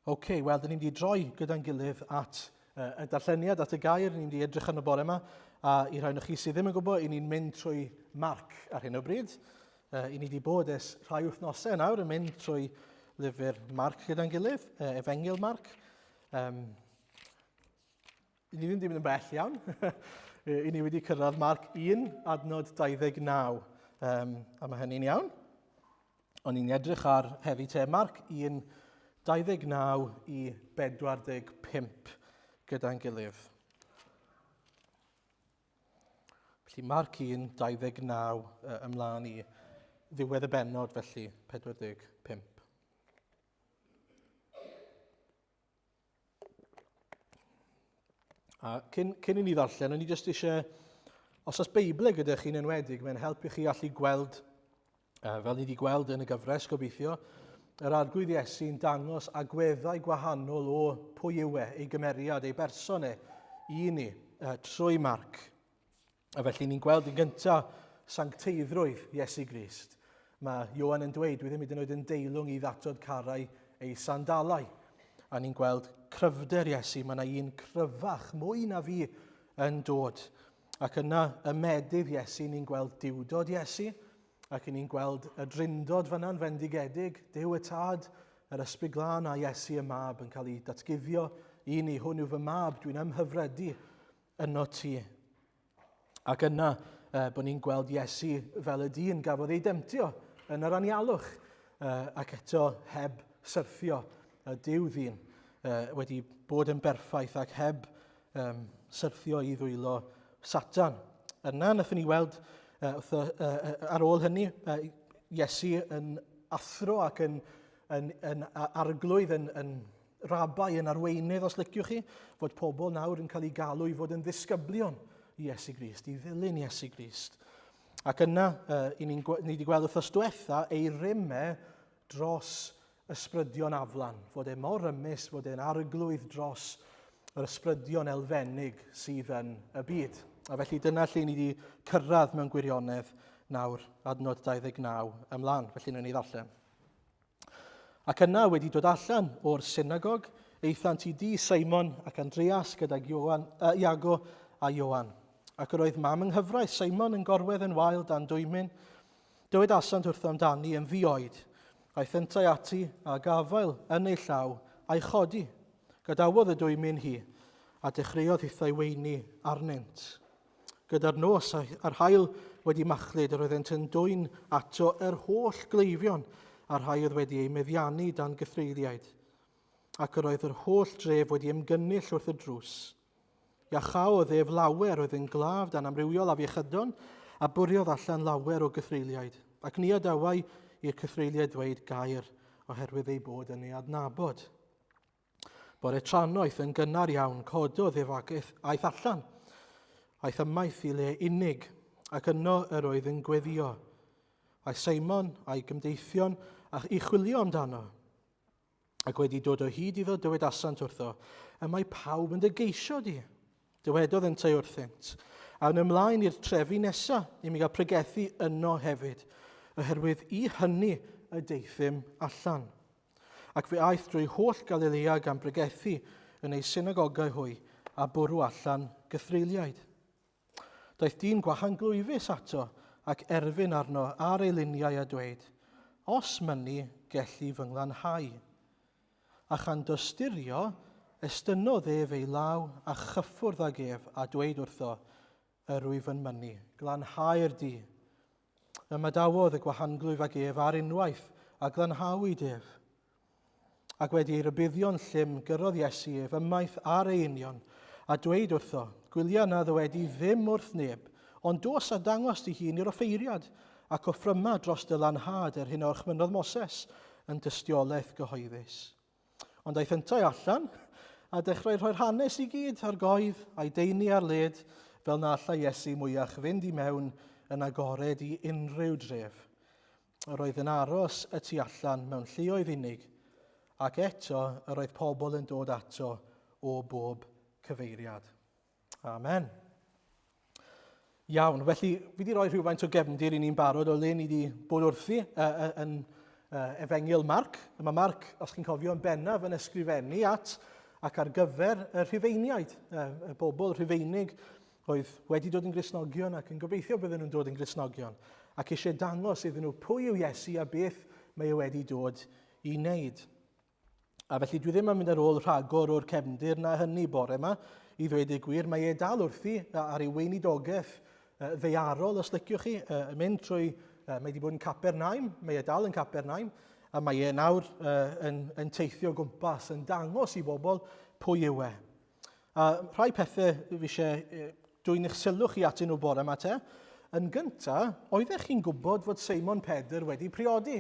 Oce, okay, wel, dyn ni'n mynd i droi gyda'n gilydd at uh, y darlleniad, at y gair, ni'n mynd i edrych yn y bore yma. A i rhai o'n chi sydd ddim yn gwybod, i ni'n mynd trwy Marc ar hyn o bryd. Uh, I ni wedi bod ers rhai wythnosau nawr yn mynd trwy lyfr Marc gyda'n gilydd, uh, Efengyl Marc. Um, I ni ddim wedi mynd yn bell iawn. I ni wedi cyrraedd Marc 1, adnod 29. Um, a mae hynny'n iawn. O'n i'n edrych ar heddi te Marc 1, 29 i 45 gyda'n gilydd. Felly Marc 1, 29 ymlaen i ddiwedd y bennod, felly 45. A cyn, cyn i ni ddarllen, o'n i jyst eisiau, os oes Beibl gyda chi'n enwedig, mae'n helpu chi allu gweld, uh, fel ni wedi gweld yn y gyfres, gobeithio, yr arglwydd Iesu'n dangos agweddau gwahanol o pwy yw e, ei gymeriad, ei berson e, i ni, uh, trwy Marc. A felly ni'n gweld yn gyntaf sancteiddrwydd Iesu Grist. Mae Ioan yn dweud, dwi ddim hyd yn oed yn deilwng i ddatod carau ei sandalau. A ni'n gweld cryfder Iesu, mae yna un cryfach, mwy na fi, yn dod. Ac yna y medydd Iesu, ni'n gweld diwdod Iesu, ac ni'n gweld y drindod fyna'n fendigedig, Duw y Tad, yr Ysbryd Glân a Iesu y Mab yn cael ei datguddio i ni. Hwn yw fy mab, dwi'n ymhyfrydu yno ti. Ac yna, eh, bod ni'n gweld Iesu fel y dyn gafodd ei demtio yn yr anialwch, eh, ac eto heb syrthio y Duw ddyn, eh, wedi bod yn berffaith ac heb um, syrthio i ddwylo Satan. Yna, nathon ni weld uh, wrth, uh, ar ôl hynny, uh, Iesu yn athro ac yn, yn, yn arglwydd, yn, yn rabai yn arweinydd, os liciwch chi, fod pobl nawr yn cael eu galw i fod yn ddisgyblion i Iesu Grist, i ddilyn Iesu Grist. Ac yna, uh, i ni'n, ni wedi gweld wythnos diwetha, ei ryme dros ysbrydion aflan, fod e mor rymus, fod e'n arglwydd dros yr ysbrydion elfennig sydd yn y byd. A felly dyna lle ni wedi cyrraedd mewn gwirionedd nawr, adnod 29 ymlaen. Felly wnawn ni ddarllen. Ac yna, wedi dod allan o'r synagog, aethant i dŷ Simon ac Andreas gydag Ioan, uh, Iago a Ioan. Ac yr oedd mam yng nghyfraith Simon yn gorwedd yn wael dan dwymyn. Dywedasant wrtho amdani yn ddioed. Aeth yntau ati a gafael yn ei llaw a'i chodi. Gadawodd y dwymyn hi, a dechreuodd hithau weini arnynt. Gyda'r nos a'r haul wedi machlud, yr oeddent yn dwyn ato yr holl gleifion a'r rhai oedd wedi eu meddiannu dan gythreuliaid. Ac yr oedd yr holl dref wedi ymgynnull wrth y drws. Iachaodd ef lawer oedd yn glaf dan amrywiol afiechydon, a bwriodd allan lawer o gythreuliaid, ac ni adawai i'r cythreuliaid ddweud gair, oherwydd eu bod yn ei adnabod. Bore trannoeth yn gynnar iawn, cododd ef ac aeth allan. Aeth ymaith i le unig, ac yno yr oedd yn gweddio. Aeth Simon a'i gymdeithion i chwilio amdano. Ac wedi dod o hyd iddo, dywedasant wrtho, y mae pawb yn dy geisio di. Dywedodd yntau wrthynt, Awn ymlaen i'r trefi nesa i mi gael pregethu yno hefyd, oherwydd i hynny y deuthum allan. Ac fe aeth drwy holl Galilea gan bregethu yn eu synagogau hwy a bwrw allan gythreuliaid. Daeth dyn gwahanglwyfus ato ac erfyn arno ar ei liniau a dweud, Os mynni, gelli fy nglanhau. A chan dosturio, estynnodd ef ei law a chyffwrdd ag ef a dweud wrtho, Yr wyf yn mynnu, glanhau'r di. Ymadawodd y gwahanglwyf ag ef ar unwaith, a glanhawyd ef. Ac wedi ei rybuddio'n llym, gyrrodd Iesu ef ymaith ar ei union, a dweud wrtho, Gwylia na ddywedi ddim wrth neb, ond dos a dangos dy hun i'r offeiriad, ac offryma dros dy lanhad yr hyn a orchmynnodd Moses yn dystiolaeth gyhoeddus. Ond aeth yntau allan a dechrau rhoi'r hanes i gyd ar goedd a'i deini ar led fel na allai Iesu mwyach fynd i mewn yn agored i unrhyw dref. Yr oedd yn aros y tu allan mewn lleoedd unig, ac eto yr oedd pobl yn dod ato o bob cyfeiriad. Amen. Iawn, felly fi wedi rhoi rhywfaint o gefndir i ni'n barod o le ni wedi bod wrthi uh, yn, Efengyl Marc. Mae Marc, os chi'n cofio, yn bennaf yn ysgrifennu at ac ar gyfer y Rhufeiniaid, y bobl Rhufeinig oedd wedi dod yn Gristnogion ac yn gobeithio bydden nhw'n dod yn Gristnogion, ac eisiau dangos iddyn nhw pwy yw Iesu a beth mae e wedi dod i wneud. A felly dwi ddim yn mynd ar ôl rhagor o'r cefndir na hynny bore yma, i ddweud y gwir, mae e dal wrthi ar ei weinidogaeth ddaearol, os liciwch chi, yn mynd trwy, mae wedi bod yn Capernaum, mae e dal yn Capernaum, a mae e nawr yn, yn teithio gwmpas, yn dangos i bobl pwy yw e. A rhai pethau fi eisiau dwyn eich sylw chi atyn nhw bore yma te. Yn gynta, oeddech chi'n gwybod fod Seimon Pedr wedi priodi?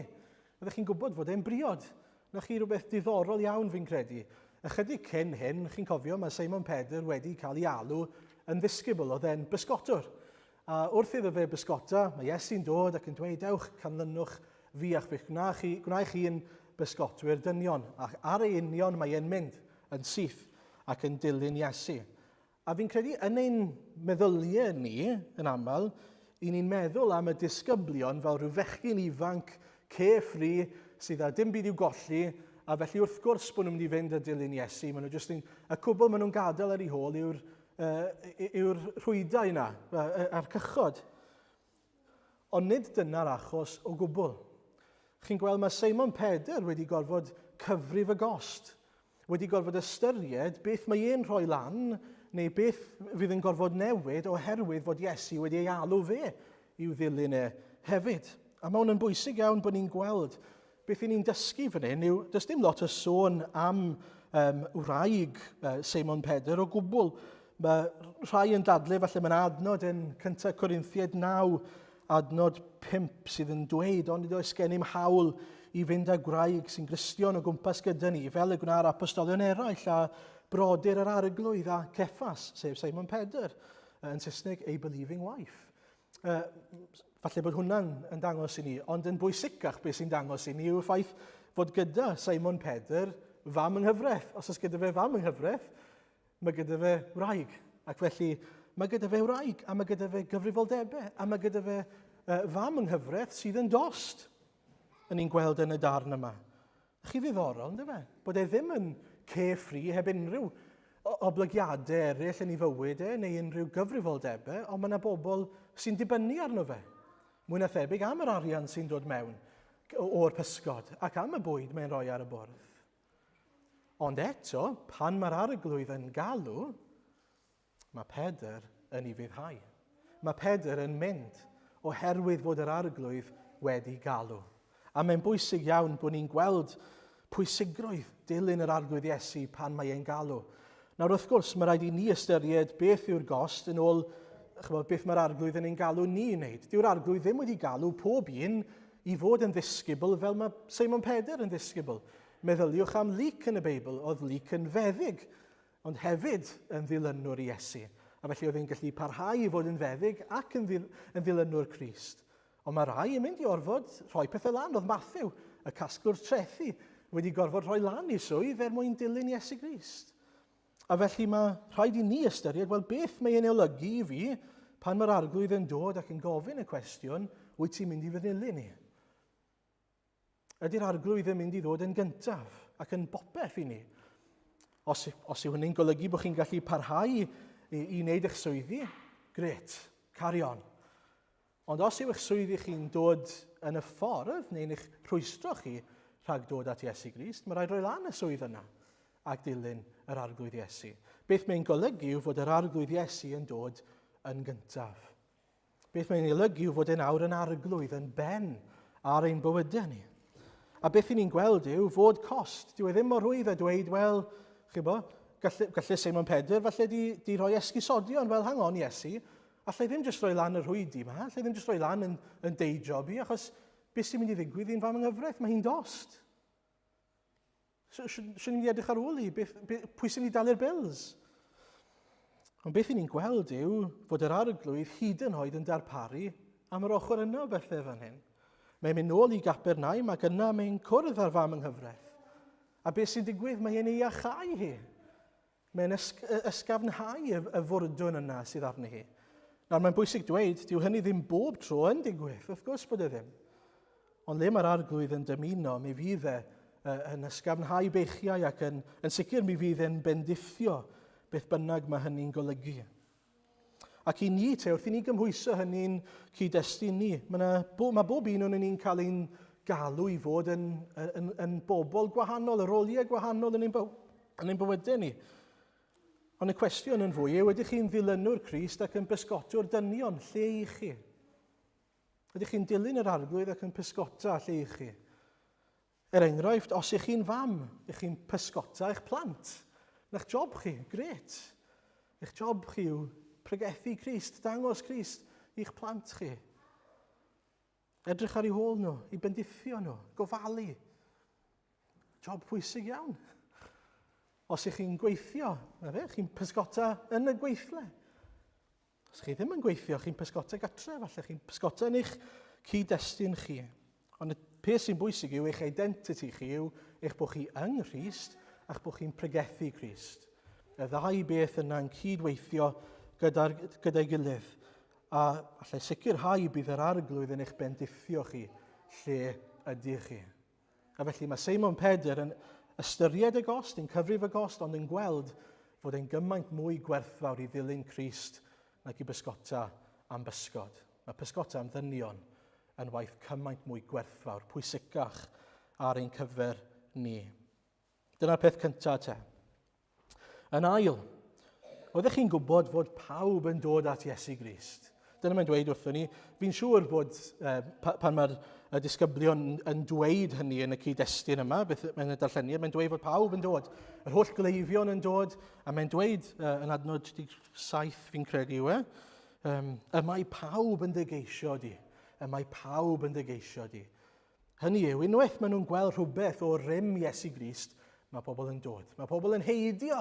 Oeddech chi'n gwybod fod e'n briod? Na chi rhywbeth diddorol iawn fi'n credu. Ychydig cyn hyn, chi'n cofio, mae Seimon Pedr wedi cael ei alw yn ddisgybl, oedd e'n bysgotwr. A wrth iddo fe bysgota, mae Iesu'n dod ac yn dweud, dewch, canlynwch fi a'ch fe'ch gwna chi, gwna chi yn bysgotwyr dynion. Ac ar ei union mae e'n mynd yn syth ac yn dilyn Iesu. A fi'n credu yn ein meddyliau ni, yn aml, i ni'n meddwl am y disgyblion fel rhyw fechgyn ifanc, carefree, sydd â dim byd i'w golli, a felly wrth gwrs bod nhw'n mynd i fynd a dilyn Iesu. Maen nhw jyst yn, y cwbl maen nhw'n gadael ar eu hôl yw'r yw'r rhwydau yna, a'r cychod. Ond nid dyna'r achos o gwbl. Chi'n gweld mae Seimon Pedr wedi gorfod cyfrif y gost, wedi gorfod ystyried beth mae e'n rhoi lan neu beth fydd yn gorfod newid oherwydd fod Iesu wedi ei alw fe i'w ddilyn e hefyd. A mae hwn yn bwysig iawn bod ni'n gweld beth i ni'n dysgu fan hyn yw, does dim lot o sôn am um, wraig uh, Seimon Pedr o gwbl. Mae rhai yn dadlu, falle mae'n adnod yn 1 Corinthiaid 9, adnod 5 sydd yn dweud, ond nid oes gennym hawl i fynd â gwraig sy'n Gristion o gwmpas gyda ni, fel y gwna'r apostolion eraill a brodyr yr arglwydd a Ceffas, sef Simon Pedr, yn Saesneg, a believing wife. Uh, falle bod hwnna'n yn dangos i ni, ond yn bwysicach beth sy'n dangos i ni yw'r ffaith fod gyda Simon Pedr fam yng nghyfraith. Os oes gyda fe fam yng nghyfraith, mae gyda fe wraig. Ac felly mae gyda fe wraig, a mae gyda fe gyfrifoldebau, a mae gyda fe uh, fam yng nghyfraith sydd yn dost, yn ni'n gweld yn y darn yma. Chi ddiddorol, ynddo fe? Bod e ddim yn carefree heb unrhyw oblygiadau eraill yn ei fywyd e, neu unrhyw gyfrifoldebau, ond mae yna bobl sy'n dibynnu arno fe. Mwy na thebyg am yr arian sy'n dod mewn o'r pysgod ac am y bwyd mae'n rhoi ar y bwrdd. Ond eto, pan mae'r arglwydd yn galw, Mae Pedr yn ufuddhau. Mae Pedr yn mynd oherwydd fod yr arglwydd wedi galw. A mae'n bwysig iawn bod ni'n gweld pwysigrwydd dilyn yr arglwydd Iesu pan mae e'n galw. Nawr wrth gwrs, mae rhaid i ni ystyried beth yw'r gost yn ôl chymod, beth mae'r arglwydd yn ein galw ni i wneud. Dyw'r arglwydd ddim wedi galw pob un i fod yn ddisgybl fel mae Simon Pedr yn ddisgybl. Meddyliwch am Luc yn y Beibl, oedd Luc yn feddyg ond hefyd yn ddilynwr i Iesu, a felly oedd e'n gallu parhau i fod yn feddyg ac yn, ddil, yn ddilynwr Crist. Ond mae rai yn mynd i orfod rhoi pethau lan. Oedd Matthew, y casglwr trethi, wedi gorfod rhoi lan i swydd er mwyn dilyn Iesu Grist. A felly mae rhaid i ni ystyried, wel, beth mae e'n olygu i fi pan mae'r arglwydd yn dod ac yn gofyn y cwestiwn, wyt ti'n mynd i fy ddilyn i? Ydy'r arglwydd yn mynd i ddod yn gyntaf ac yn bopeth i ni? Os, os yw hynny'n golygu bod chi'n gallu parhau i, i wneud eich swyddi, gret, carry on. Ond os yw eich swyddi chi'n dod yn y ffordd neu'n eich rhwystro chi rhag dod at Iesu Grist, mae rhaid rhoi lan y swydd yna ac dilyn yr arglwydd Iesu. Beth mae'n golygu yw fod yr arglwydd Iesu yn dod yn gyntaf. Beth mae'n ei olygu yw fod e'n awr yn arglwydd, yn ben ar ein bywydau ni. A beth i ni'n gweld yw fod cost. Dyw e ddim mor rhwydd a dweud, wel, chi bo, galle, galle Simon Pedr falle di, di rhoi esgusodion, wel, hang on, Iesu, allai ddim jyst rhoi lan y rhwydi yma, allai ddim jyst rhoi lan yn, yn day job i, achos beth sy'n mynd i ddigwydd i'n fam yng nghyfraith, mae hi'n dost. Swn i'n mynd i edrych ar ôl i, beth, beth, pwy sy'n mynd i dalu'r bills? Ond beth i ni'n gweld yw fod yr arglwydd hyd yn oed yn darparu am yr ochr yna o bethau fan hyn. Mae'n mynd nôl i Gapernaum ac yna mae'n cwrdd â'r fam yng nghyfraith. A beth sy'n digwydd? Mae'n ei iachau hi. Mae'n ysgafnhau y, y fwrdwn yna sydd arni hi. Nawr mae'n bwysig dweud, dyw hynny ddim bob tro yn digwydd, wrth gwrs bod e ddim. Ond le mae'r arglwydd yn dymuno, mi fydd e yn ysgafnhau beichiau ac yn, yn sicr mi fydd e'n bendithio beth bynnag mae hynny'n golygu. Ac i ni te, wrth i ni gymhwyso hynny'n cyd-destun ni, mae, na, bo, mae bob un o'n ni'n cael ein galw i fod yn, yn, yn bobl gwahanol, y roliau gwahanol yn ein, yn ein bywydau ni. Ond y cwestiwn yn fwy yw, ydych chi'n ddilynwr Crist ac yn bysgotwr dynion? Lle i chi? Ydych chi'n dilyn yr arglwydd ac yn pysgota lle i chi? Er enghraifft, os ych chi'n fam, ych chi'n pysgota eich plant. Na'ch job chi, gret. Eich job chi yw pregethu Crist, dangos Crist i'ch plant chi. Edrych ar eu hôl nhw, i bendithio nhw, gofalu. Job pwysig iawn. Os ych chi'n gweithio, na fe, chi'n pysgota yn y gweithle. Os chi ddim yn gweithio, chi'n pysgota gatre, falle chi'n pysgota yn eich cyd-destun chi. Ond y peth sy'n bwysig yw eich identity chi yw eich bod chi yng Nghrist a'ch bod chi'n pregethu Crist. Y ddau beth yna'n cydweithio gyda'i gyda gilydd. A allai sicrhau bydd yr arglwydd yn eich bendithio chi lle ydych chi. A felly mae Seimon Pedr yn ystyried y gost, yn cyfrif y gost, ond yn gweld fod e'n gymaint mwy gwerthfawr i ddilyn Crist nag i bysgota am bysgod. Mae pysgota am ddynion yn waith cymaint mwy gwerthfawr, pwysicach ar ein cyfer ni. Dyna'r peth cyntaf te. Yn ail, oeddech chi'n gwybod fod pawb yn dod at Iesu Grist? Dyna mae'n dweud wrthyn ni. Fi'n siŵr bod eh, pan mae'r y disgyblion yn dweud hynny yn y cyd-destun yma, beth mae'n y darlleniad, mae'n dweud fod pawb yn dod, yr holl gleifion yn dod, a mae'n dweud uh, yn adnod 37 fi'n credu yw e, um, y mae pawb yn dygeisio di, y mae pawb yn dygeisio di. Hynny yw, unwaith maen nhw'n gweld rhywbeth o rym Iesu Grist, mae pobl yn dod. Mae pobl yn heidio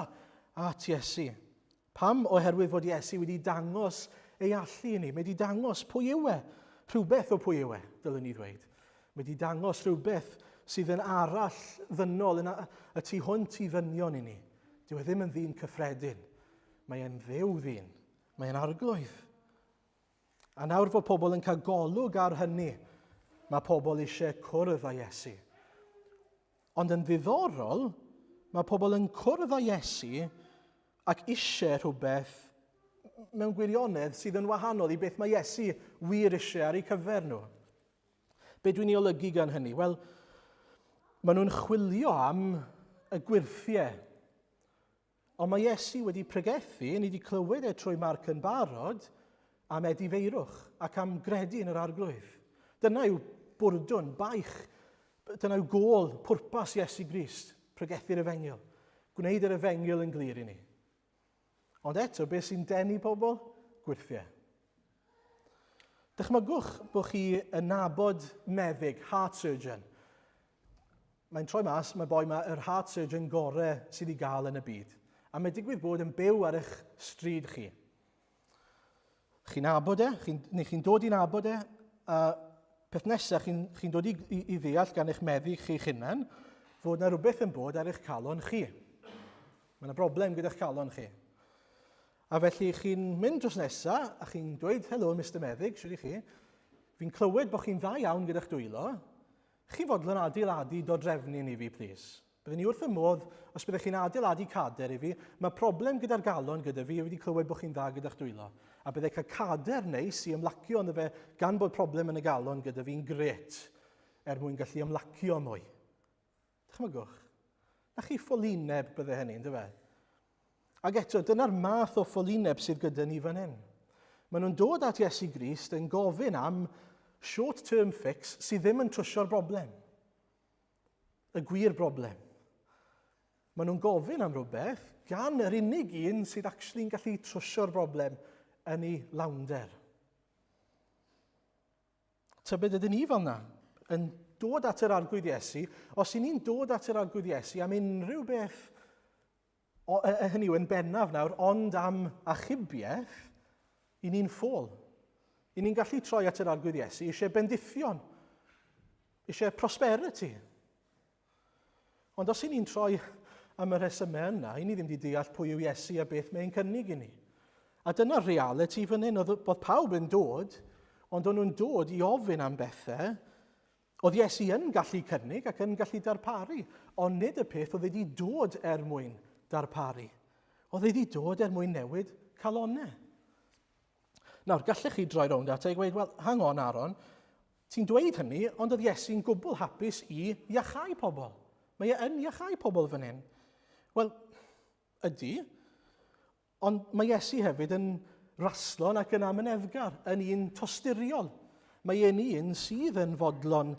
at Iesu. Pam? Oherwydd fod Iesu wedi dangos ei allu i ni. Mae wedi dangos pwy yw e. Rhywbeth o pwy yw e, dylwn ni ddweud. Mae wedi dangos rhywbeth sydd yn arall ddynol, yn y tu hwnt i ddynion i ni. Dyw e ddim yn ddyn cyffredin. Mae e'n ddew ddyn. Mae e'n arglwydd. A nawr fod pobl yn cael golwg ar hynny, mae pobl eisiau cwrdd â Iesu. Ond yn ddiddorol, mae pobl yn cwrdd â Iesu ac eisiau rhywbeth mewn gwirionedd sydd yn wahanol i beth mae Iesu wir eisiau ar eu cyfer nhw. Be dwi'n ei olygu gan hynny? Wel, maen nhw'n chwilio am y gwyrthiau. Ond mae Iesu wedi pregethu, ni wedi clywed e trwy Marc yn barod, am edifeirwch ac am gredu yn yr arglwydd. Dyna yw bwrdwn, baich, dyna yw gôl, pwrpas Iesu Grist, pregethu'r efengyl, gwneud yr efengyl yn glir i ni. Ond eto, beth sy'n denu pobl? Gwyrthiau. Dychmygwch bod chi yn nabod meddyg, heart surgeon. Mae'n troi mas, mae boi ma yr heart surgeon gore sydd i gael yn y byd. A mae digwydd bod yn byw ar eich stryd chi. Chi'n nabod e, chi, neu chi'n dod i nabod e, a peth nesaf chi'n chi dod i, i, i ddeall gan eich meddyg chi'ch hunan, fod yna rhywbeth yn bod ar eich calon chi. Mae yna broblem gyda'ch calon chi. A felly chi'n mynd dros nesa a chi'n dweud, helo Mr Meddyg, siwr i chi, fi'n clywed bod chi'n dda iawn gyda'ch dwylo, Chi'n fodlon adeiladu dodrefnyn i fi, plîs? Byddwn i wrth y modd os byddech chi'n adeiladu cader i fi. Mae problem gyda'r galon gyda fi, a fi wedi clywed bod chi'n dda gyda'ch dwylo. A byddai cael cader neis i ymlacio ynddo fe gan bod problem yn y galon gyda fi'n gret, er mwyn gallu ymlacio mwy. Dychmygwch. Na chi ffolineb bydde hynny, ynddo fe? Ac eto, dyna'r math o ffolineb sydd gyda ni fan hyn. Maen nhw'n dod at Iesu Grist yn gofyn am short-term fix sydd ddim yn trwsio'r broblem. Y gwir broblem. Maen nhw'n gofyn am rhywbeth gan yr unig un sydd actually'n gallu trwsio'r broblem yn ei lawnder. Tybed ydyn ni fel na, yn dod at yr Arglwydd Iesu, os y'n ni'n dod at yr Arglwydd Iesu am unrhyw beth O, hynny yw, yn bennaf nawr, ond am achubiaeth, i ni'n ffôl. I ni'n gallu troi at yr Arglwydd Iesu eisiau bendithion, eisiau prosperity. Ond os i ni'n troi am y rhesymau yna, i ni ddim wedi deall pwy yw Iesu a beth mae'n cynnig i ni. A dyna'r reality fan hyn, oedd bod pawb yn dod, ond o'n nhw'n dod i ofyn am bethau. Oedd Iesu yn gallu cynnig ac yn gallu darparu, ond nid y peth oedd wedi dod er mwyn darparu. Oedd wedi dod er mwyn newid calonau. Nawr, gallech chi droi rownd at e a gweud, wel, hang on, Aaron, ti'n dweud hynny, ond oedd Iesu'n gwbl hapus i iachau pobl. Mae e yn iachau pobl fan hyn. Wel, ydy, Ond mae Iesu hefyd yn raslon ac yn amyneddgar, yn un tosturiol. Mae e'n un sydd yn fodlon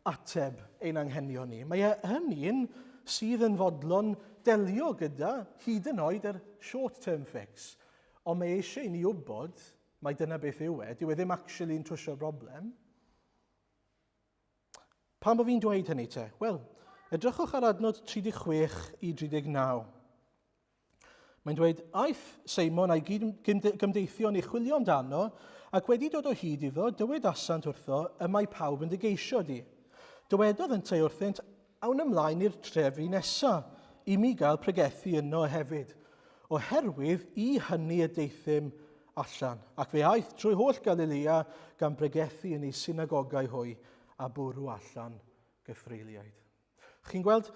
ateb ein anghenion ni. Mae e yn un sydd yn fodlon delio gyda hyd yn oed yr short-term fix. Ond mae eisiau i ni wybod mai dyna beth yw e, dyw e ddim actually yn trwsio'r broblem. Pam bod fi'n dweud hynny te? Wel, edrychwch ar adnod 36 i 39. Mae'n dweud, aeth Seimon a'i gymdeithion i chwilio amdano, ac wedi dod o hyd iddo, dywedasant wrtho, y mae pawb yn dy geisio di. Dywedodd yntau wrthynt, awn ymlaen i'r trefi nesa, i mi gael pregethu yno hefyd, oherwydd i hynny y deuthum allan. Ac fe aeth trwy holl Galilea, gan bregethu yn eu synagogau hwy, a bwrw allan gythreuliaid. Chi'n gweld,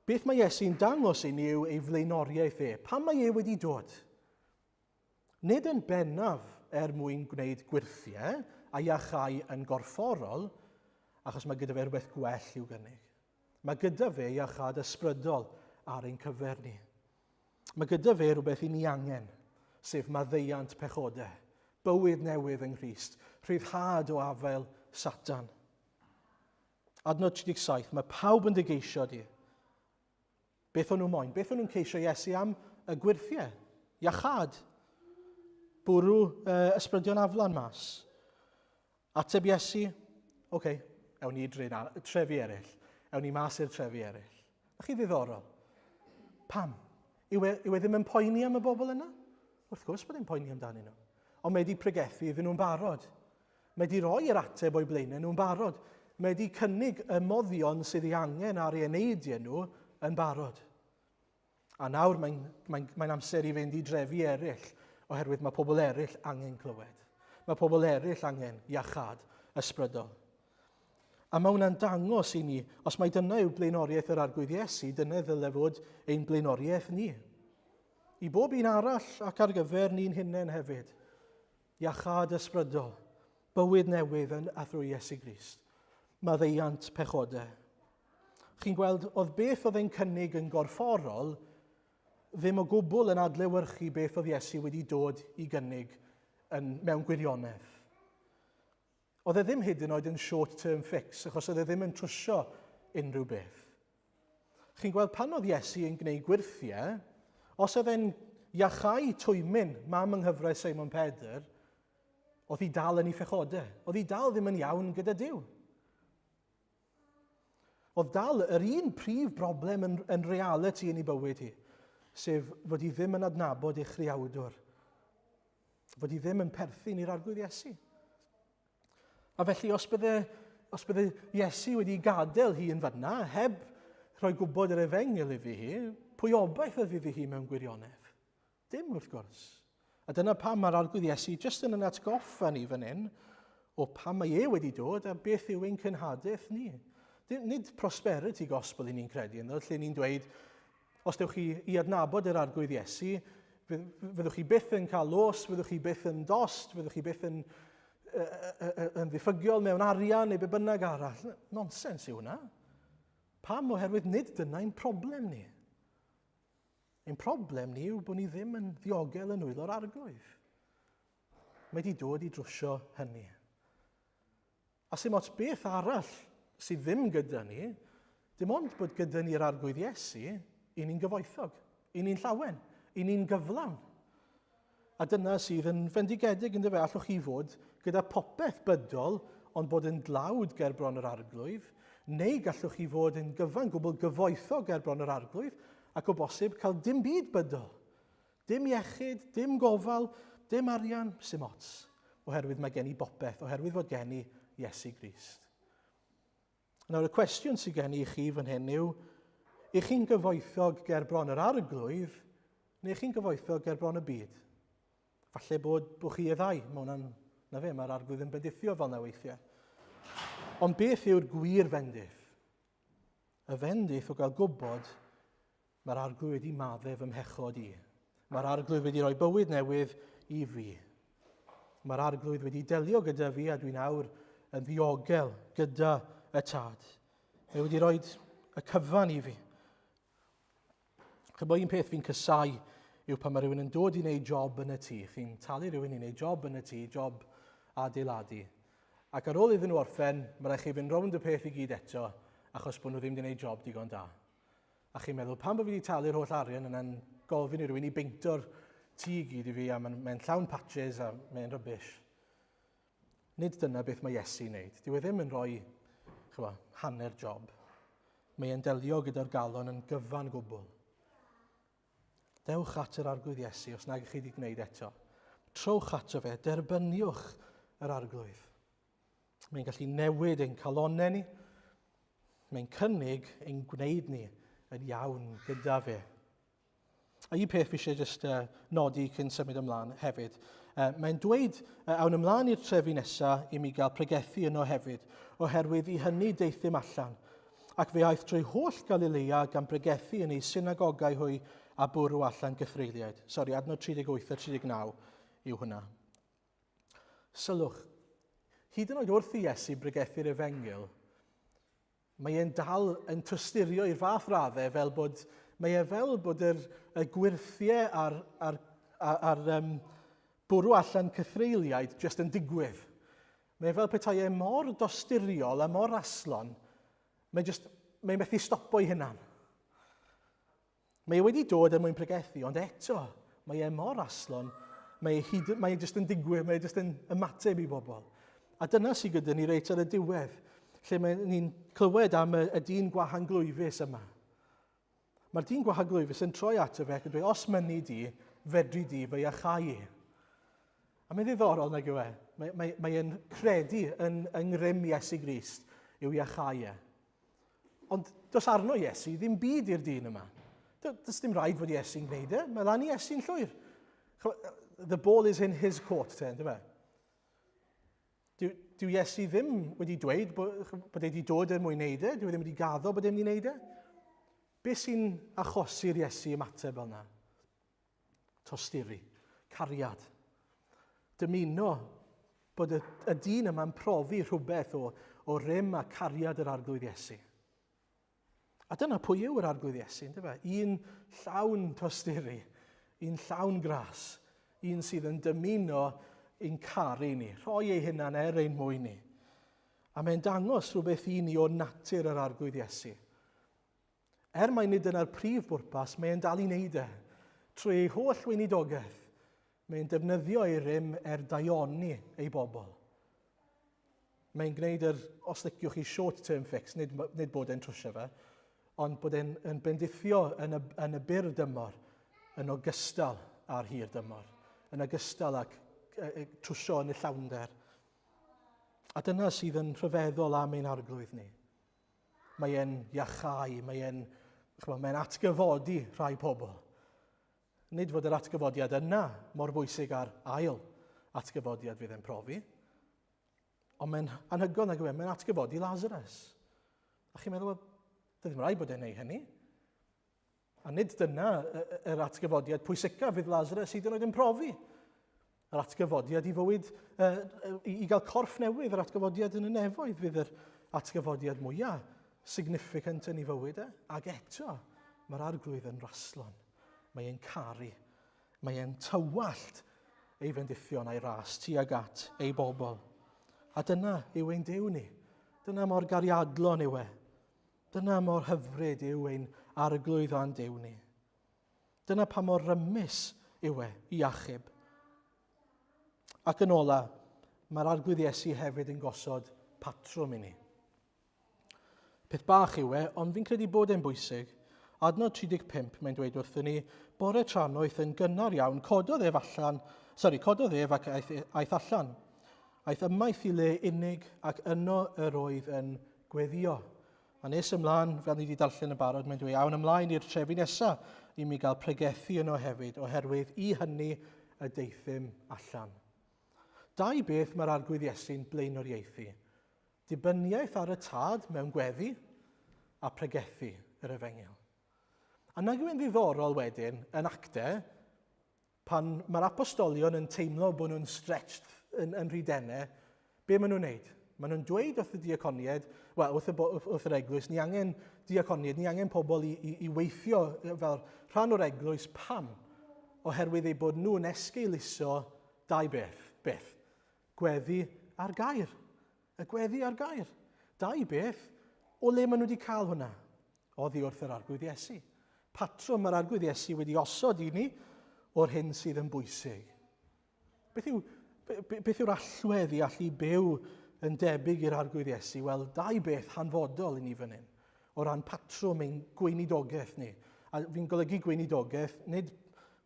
beth mae Iesu'n dangos i ni yw ei flaenoriaeth e. Pam mae e wedi dod? Nid yn bennaf er mwyn gwneud gwyrthiau a iachau yn gorfforol, achos mae gyda fe rhywbeth gwell i'w gynnig. Mae gyda fe iachâd ysbrydol ar ein cyfer ni. Mae gyda fe rhywbeth i ni angen, sef maddeuant pechodau, bywyd newydd yng Nghrist, rhyddhad o afael Satan. Adnod 37, mae pawb yn dy geisio di. Beth o'n nhw moyn? Beth o'n nhw'n ceisio Iesu am y gwyrthiau? Iachâd. Bwrw ysbrydion aflan mas. Ateb Iesu, oce, okay, ewn ni i trefi eraill. Ewn ni mas i'r trefi eraill. A chi ddiddorol. Pam? Yw e, yw e ddim yn poeni am y bobl yna? Wrth gwrs bod e'n poeni amdanyn nhw. Ond mae wedi pregethu iddyn nhw'n barod. Mae 'di rhoi yr ateb o'u blaenau nhw'n barod. Mae 'di cynnig y moddion sydd ei angen ar eu eneidiau nhw yn barod. A nawr mae'n mae, mae amser i fynd i drefi eraill, oherwydd mae pobl eraill angen clywed. Mae pobl eraill angen iachâd ysbrydol. A mae hwnna'n dangos i ni, os mai dyna yw blaenoriaeth yr Arglwydd Iesu, dyna ddyle fod ein blaenoriaeth ni. I bob un arall ac ar gyfer ni'n hunain hefyd. Iachâd ysbrydol, bywyd newydd yn a thrwy Iesu Grist. Maddeuant pechodau. Chi'n gweld, oedd beth oedd e'n cynnig yn gorfforol ddim o gwbl yn adlewyrchu beth oedd Iesu wedi dod i gynnig yn, mewn gwirionedd. Oedd e ddim hyd yn oed yn short-term fix, achos oedd e ddim yn trwsio unrhyw beth. Chi'n gweld pan oedd Iesu yn gwneud gwyrthiau, os oedd e'n iachau twymyn mam yng nghyfraith Simon Pedr, oedd hi dal yn ei phechodau. Oedd hi dal ddim yn iawn gyda Duw. Oedd dal yr un prif broblem yn, yn reality yn ei bywyd hi, sef fod hi ddim yn adnabod ei chriawdwr, fod hi ddim yn perthyn i'r Arglwydd Iesu. A felly, os bydde, os bydde Iesu wedi gadael hi yn fanna, heb rhoi gwybod yr efengyl iddi hi, pwy obaith oedd iddi hi mewn gwirionedd? Dim, wrth gwrs. A dyna pam mae'r Arglwydd Iesu jyst yn yn atgoffa ni fan hyn o pam mae e wedi dod a beth yw ein cenhadaeth ni. Nid prosperity gospel i ni'n credu ynddo, lle ni'n dweud, Os dewch chi i adnabod yr Arglwydd Iesu, fyddwch chi byth yn cael los, fyddwch chi byth yn dost, fyddwch chi byth yn, yn ddiffygiol mewn arian neu be bynnag arall. Nonsens yw hwnna. Pam? Oherwydd nid dyna ein problem ni. Ein problem ni yw bod ni ddim yn ddiogel yn nwylo'r Arglwydd. Mae wedi dod i drwsio hynny. A sy'n ots beth arall sydd ddim gyda ni, dim ond bod gyda ni'r Arglwydd Iesu, i ni'n gyfoethog, i ni'n llawen, i ni'n gyflawn. A dyna sydd yn fendigedig ynddo fe, allwch chi fod gyda popeth bydol ond bod yn dlawd ger bron yr Arglwydd, neu gallwch chi fod yn gyfan gwbl gyfoethog ger bron yr Arglwydd ac o bosib cael dim byd bydol. Dim iechyd, dim gofal, dim arian, sim ots. Oherwydd mae gen i bopeth, oherwydd fod gen i Iesu Grist. Nawr, y cwestiwn sydd gen i chi fan hyn yw, i chi'n gyfoethog ger bron yr arglwydd, neu chi'n gyfoethog ger bron y byd? Falle bod, bod chi y ddau, mae hwnna'n, na fe, mae'r arglwydd yn bendithio fel na weithiau. Ond beth yw'r gwir fendith? Y fendith o gael gwybod mae'r arglwydd wedi maddau fy mhechod i. Mae'r arglwydd wedi rhoi bywyd newydd i fi. Mae'r arglwydd wedi delio gyda fi a dwi'n awr yn ddiogel gyda y tad. Mae wedi rhoi y cyfan i fi. Chybod un peth fi'n cysau yw pan mae rhywun yn dod i wneud job yn y tŷ. Chi'n talu rhywun i wneud job yn y tŷ, job adeiladu. Ac ar ôl iddyn nhw orffen, mae rhaid chi fynd rownd y peth i gyd eto, achos bod nhw ddim wedi gwneud job digon da. A chi'n meddwl, pam bod fi wedi talu'r holl arian yna'n gofyn i rhywun i beinto'r tŷ i gyd i fi, a mae'n mae llawn patches a mae'n rybys. Nid dyna beth mae Iesu'n wneud. Dyw e ddim yn rhoi chwa, hanner job. Mae e'n delio gyda'r galon yn gyfan gwbl. Dewch at yr Arglwydd Iesu os nag chi wedi gwneud eto. Trowch ato fe, derbyniwch yr Arglwydd. Mae'n gallu newid ein calonnau ni. Mae'n cynnig ein gwneud ni yn iawn gyda fe. A un peth fi eisiau just uh, nodi cyn symud ymlaen hefyd. Uh, mae'n dweud, uh, awn ymlaen i'r trefi nesaf i mi gael pregethu yno hefyd, oherwydd i hynny deuthum allan. Ac fe aeth drwy holl Galilea gan bregethu yn eu synagogau hwy a bwrw allan gythreuliaid. Sori, adnod 38 a 39 yw hwnna. Sylwch, hyd yn oed wrth i Iesu bregethu'r efengyl, Mae e'n dal yn tosturio i'r fath raddau fel bod, mae e fel bod yr, y gwyrthiau a'r, ar, ar, ar um, bwrw allan cythreuliaid jyst yn digwydd. Mae e fel petai e mor dosturiol a mor raslon, mae jyst, mae'n methu stopo ei hunan. Mae e wedi dod er mwyn pregethu, ond eto, mae e mor aslon, mae e, hyd, mae e jyst yn digwydd, mae e jyst yn ymateb i bobl. A dyna sydd gyda ni reit ar y diwedd, lle mae ni'n clywed am y, y dyn gwahanglwyfus yma. Mae'r dyn gwahanglwyfus yn troi ato fe ac yn dweud, os mynnu di, fedri di fy iachau i. A mae'n ddiddorol nag yw e? Mae, mae, mae e'n credu yn, yng ngrym Iesu Grist i'w iachau e. Ond does arno Iesu ddim byd i'r dyn yma. Does dim rhaid fod Iesu'n gwneud e. Mae lan i Iesu'n llwyr. The ball is in his court, te, ynddo fe? Dyw, dyw Iesu ddim wedi dweud bod, bod e wedi dod er mwyn wneud e. Dyw e ddim wedi gaddo bod e wedi wneud e. Be sy'n achosi'r Iesu ymateb fel yna? Tosturi. Cariad. Dymuno bod y, y dyn yma'n profi rhywbeth o, o rym a cariad yr Arglwydd Iesu. A dyna pwy yw yr Arglwydd Iesu, ynddo fe? Un llawn tosturi, un llawn gras, un sydd yn dymuno ein caru ni, rhoi ei hunan er ein mwyn ni. A mae'n dangos rhywbeth i ni o natur yr Arglwydd Iesu. Er mai nid dyna'r prif bwrpas, mae e'n dal i wneud e. Trwy ei holl weinidogaeth, mae'n defnyddio ei rym er daioni ei bobl. Mae'n gwneud yr, os liciwch chi, short-term fix, nid, nid bod e'n trwsio fe, ond bod e'n yn bendithio yn y, yn y byr dymor yn ogystal â'r hir dymor, yn ogystal â trwsio yn y llawnder. A dyna sydd yn rhyfeddol am ein arglwydd ni. Mae e'n iachau, mae e'n mae atgyfodi rhai pobl. Nid fod yr atgyfodiad yna mor bwysig â'r ail atgyfodiad fydd e'n profi, ond mae'n anhygoel nag yw e, mae'n atgyfodi Lazarus. A chi'n meddwl, wel, ddim rhaid bod e'n neud hynny. A nid dyna yr atgyfodiad pwysicaf fydd Lazarus hyd yn oed yn profi. Yr atgyfodiad i fywyd, i gael corff newydd, yr atgyfodiad yn y nefoedd fydd yr atgyfodiad mwyaf significant yn ei fywyd e. Ac eto, mae'r arglwydd yn raslon. Mae e'n caru. Mae e'n tywallt ei fendithion a'i ras tuag at ei bobl. A dyna yw ein Duw ni. Dyna mor gariadlon yw e. Dyna mor hyfryd yw ein Arglwydd a'n Duw ni. Dyna pa mor rymus yw e i achub. Ac yn ola, mae'r Arglwydd Iesu hefyd yn gosod patrwm i ni. Peth bach yw e, ond fi'n credu bod e'n bwysig. Adnod 35, mae'n dweud wrthyn ni, bore trannoeth yn gynnar iawn, cododd ef allan, sori, cododd ef ac aeth, aeth allan. Aeth ymaith i le unig ac yno yr oedd yn Gweddïo. A nes ymlaen, fel ni wedi darllen yn barod, mae'n dweud, awn ymlaen i'r trefi nesaf i mi gael pregethu yno hefyd, oherwydd i hynny y deuthum allan. Dau beth mae'r Arglwydd Iesu'n blaenoriaethu. Dibyniaeth ar y tad mewn gweddi a pregethu yr efengyl. A nag yw'n ddiddorol wedyn yn acte, pan mae'r apostolion yn teimlo bod nhw'n stretched yn, yn rhy denau, be maen nhw'n neud? Maen nhw'n dweud wrth y diaconiaid, wel, wrth, y, wrth yr eglwys, ni angen diaconiaid, ni angen pobl i, i, i weithio fel rhan o'r eglwys. Pam? Oherwydd eu bod nhw'n esgeuluso dau beth. Beth? Gweddi a'r gair. Y gweddi a'r gair. Dau beth, o le maen nhw wedi cael hwnna? Oddi wrth yr Arglwydd Iesu. Patrwm mae'r Arglwydd Iesu wedi osod i ni o'r hyn sydd yn bwysig. Beth, yw, beth yw'r allwedd i allu byw yn debyg i'r Arglwydd Iesu? Wel, dau beth hanfodol i ni fan hyn, o ran patrwm ein gweinidogaeth ni. A fi'n golygu gweinidogaeth, nid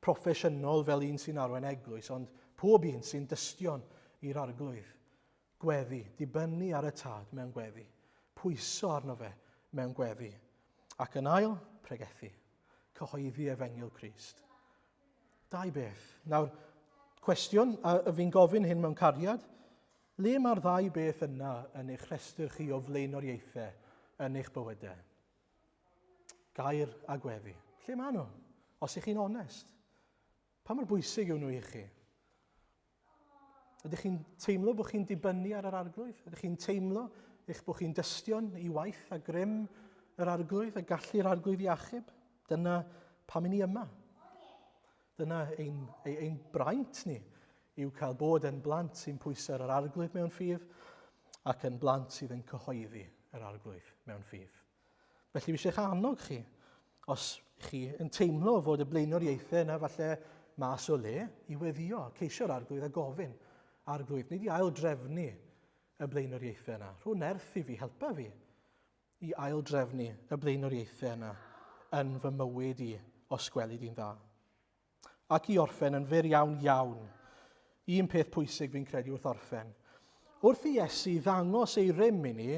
proffesiynol fel un sy'n arwain eglwys, ond pob un sy'n dystion i'r Arglwydd. Gweddi, dibynnu ar y Tad mewn gweddi, pwyso arno fe mewn gweddi. Ac yn ail, pregethu, cyhoeddi efengyl Crist. Dau beth. Nawr, cwestiwn, a fi'n gofyn hyn mewn cariad, le mae'r ddau beth yna yn eich rhestr chi o flaenoriaethau yn eich bywydau? Gair a gweddi. Lle maen nhw? Os ych chi'n onest. Pa mor bwysig yw nhw i chi? Ydych chi'n teimlo bod chi'n dibynnu ar yr arglwydd? Ydych chi'n teimlo eich bod chi'n dystion i waith a grym yr arglwydd a gallu'r arglwydd i achub? Dyna pam i ni yma. Dyna ein, ein, ein braint ni yw cael bod yn blant sy'n pwyso ar yr arglwydd mewn ffydd ac yn blant sydd yn cyhoeddi yr arglwydd mewn ffydd. Felly fi eisiau eich annog chi, os chi yn teimlo fod y blaenoriaethau yna falle mas o le, i weddio, ceisio'r arglwydd a gofyn, arglwydd, nid i ail drefnu y blaenoriaethau yna. Rho nerth i fi, helpa fi i ail drefnu y blaenoriaethau yna yn fy mywyd i, os gweli di'n dda. Ac i orffen yn fyr iawn iawn, un peth pwysig fi'n credu wrth orffen. Wrth i Iesu ddangos ei rym i ni,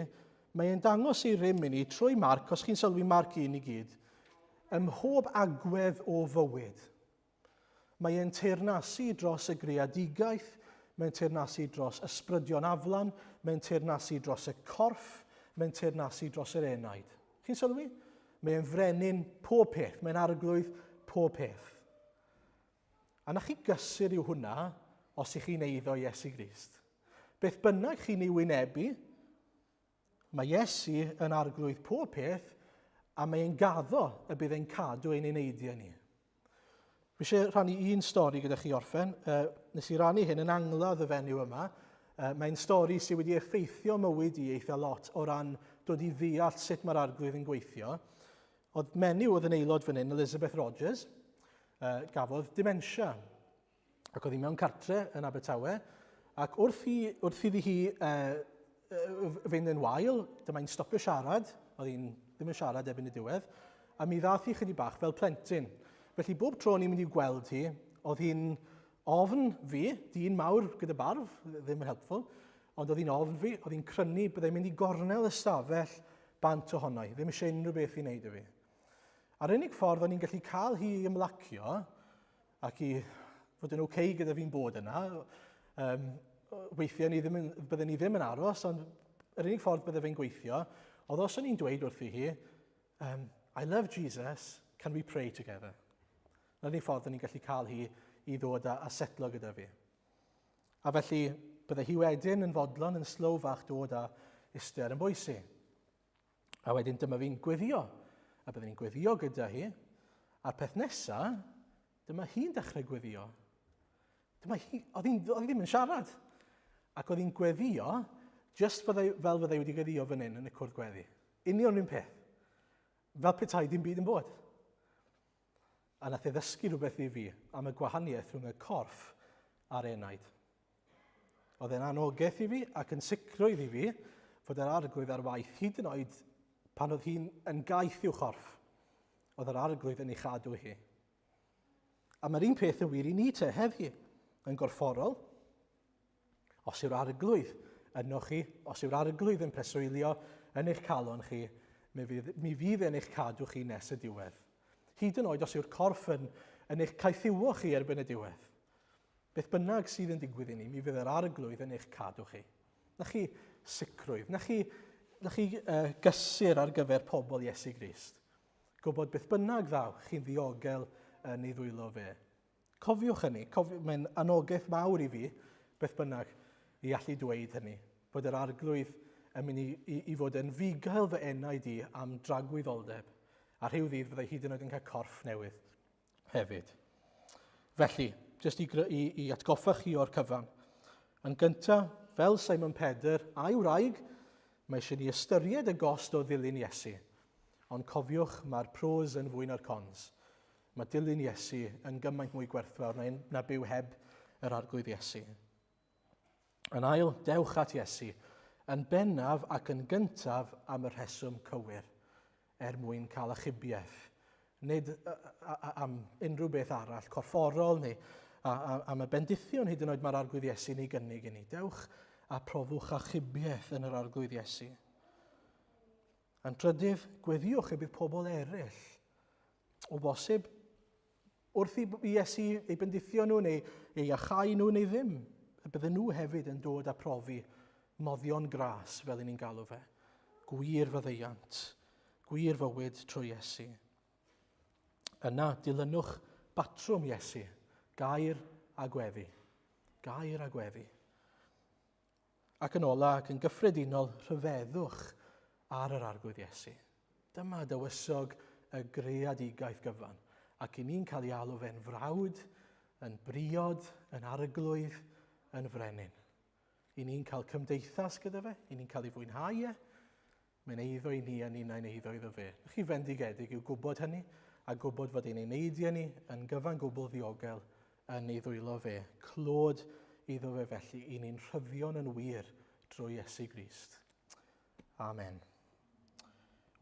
mae e'n dangos ei rym i ni trwy Marc, os chi'n sylwi Marc 1 i gyd, ym mhob agwedd o fywyd. Mae e'n teyrnasu dros y greadigaeth, mae'n teyrnasu dros ysbrydion aflan, mae'n teyrnasu dros y corff, mae'n teyrnasu dros yr enaid. Chi'n sylwi? Mae e'n frenin pob peth, mae'n arglwydd pob peth. A na chi gysur yw hwnna os ych chi'n eiddo Iesu Grist. Beth bynnag chi'n ei wynebu, mae Iesu yn arglwydd pob peth a mae e'n gaddo y bydd e'n cadw ein eneidiau ni. Fi eisiau rhannu un stori gyda chi orffen. Uh, nes i rannu hyn yn angladd y fenyw yma. Uh, mae'n stori sydd wedi effeithio mywyd i eitha lot o ran dod i ddeall sut mae'r arglwydd yn gweithio. Oedd menyw oedd yn aelod fan hyn, Elizabeth Rogers, uh, gafodd dementia. Ac oedd hi mewn cartre yn Abertawe, ac wrth, i, wrth iddi hi uh, fynd yn wael, dyma hi'n stopio siarad, oedd hi'n ddim yn siarad erbyn y diwedd, a mi ddath hi chydig bach fel plentyn. Felly bob tro o'n i'n mynd i'w gweld hi, oedd hi'n ofn fi, dyn mawr gyda barf, ddim yn helpful, ond oedd hi'n ofn fi, oedd hi'n crynu, byddai'n mynd i gornel y stafell bant ohono i, ddim eisiau unrhyw beth i wneud â fi. A'r unig ffordd o'n i'n gallu cael hi i ymlacio, ac i fod yn okay gyda fi'n bod yna. Um, weithiau ni ddim yn, bydden ni ddim yn aros, ond yr unig ffordd bydde fe'n gweithio, oedd os o'n i'n dweud wrthi hi, um, I love Jesus, can we pray together? Na'r unig ffordd o'n i'n gallu cael hi i ddod a, a setlo gyda fi. A felly, bydde hi wedyn yn fodlon yn slow fach dod a iste ar yn bwys i. A wedyn dyma fi'n gweddio. A byddwn ni'n gweddio gyda hi. A'r peth nesa, dyma hi'n dechrau gweddio. Dyma hi, oedd hi'n, oedd hi ddim yn siarad. Ac oedd hi'n gweddio, just fyddai, fel fyddai wedi gweddio fan hyn yn y cwrdd gweddi. Union un peth. Fel petai dim byd yn bod. A nath e ddysgu rhywbeth i fi am y gwahaniaeth rhwng y corff a'r enaid. Oedd e'n anogaeth i fi ac yn sicrwydd i fi fod yr arglwydd ar waith hyd yn oed pan oedd hi'n yn gaeth i'w chorff. Oedd yr arglwydd yn ei chadw hi. A mae'r un peth yn wir i ni te heddi, yn gorfforol. Os yw'r arglwydd yno chi, os yw'r arglwydd yn preswylio yn eich calon chi, mi fydd, mi fydd e'n eich cadw chi nes y diwedd. Hyd yn oed os yw'r corff yn, yn eich caethiwo chi erbyn y diwedd. Beth bynnag sydd yn digwydd i ni, mi fydd yr arglwydd yn eich cadw chi. Na chi sicrwydd, na chi, na chi uh, gysur ar gyfer pobl Iesu Grist. Gwybod beth bynnag ddaw, chi'n ddiogel yn ei ddwylo fe. Cofiwch hynny, cofi, mae'n anogaeth mawr i fi, beth bynnag, i allu dweud hynny, bod yr arglwydd yn mynd i, i, i fod yn fugail fy enaid i am dragwyddoldeb, a rhyw ddydd fyddai hyd yn oed yn cael corff newydd hefyd. Felly, jyst i, i, i atgoffa chi o'r cyfan. Yn gyntaf, fel Simon Pedr a'i wraig, mae eisiau ni ystyried y gost o ddilyn Iesu. Ond cofiwch, mae'r pros yn fwy na'r cons. Mae dilyn Iesu yn gymaint mwy gwerthfawr na, na byw heb yr Arglwydd Iesu. Yn ail, dewch at Iesu, yn bennaf ac yn gyntaf am y rheswm cywir, er mwyn cael achubiaeth, nid am unrhyw beth arall, corfforol neu am y bendithion hyd yn oed mae'r Arglwydd Iesu'n ei gynnig i ni. Dewch a profwch achubiaeth yn yr Arglwydd Iesu. Yn drydydd, gweddïwch y bydd pobl eraill, o bosib, wrth i Iesu ei bendithio nhw neu ei achau nhw neu ddim, y bydden nhw hefyd yn dod a profi moddion gras, fel i ni'n galw fe, gwir faddeuant, gwir fywyd trwy Iesu. Yna, dilynwch batrwm Iesu, gair a gweddi. Gair a gweddi. Ac yn ola, ac yn gyffredinol, rhyfeddwch ar yr Arglwydd Iesu. Dyma dywysog y greadigaeth gyfan, ac i ni'n cael ei alw fe'n frawd, yn briod, yn arglwydd, yn frenin. I ni'n cael cymdeithas gyda fe, i ni'n cael ei fwynhau e, Mae'n eiddo i ni a ninnau'n eiddo iddo fe. Chi fendigedig yw gwybod hynny a gwybod fod ein eneidiau ni yn gyfan gwbl ddiogel yn ei ddwylo fe. Clod iddo fe felly i ni'n rhyddion yn wir drwy Iesu Grist. Amen.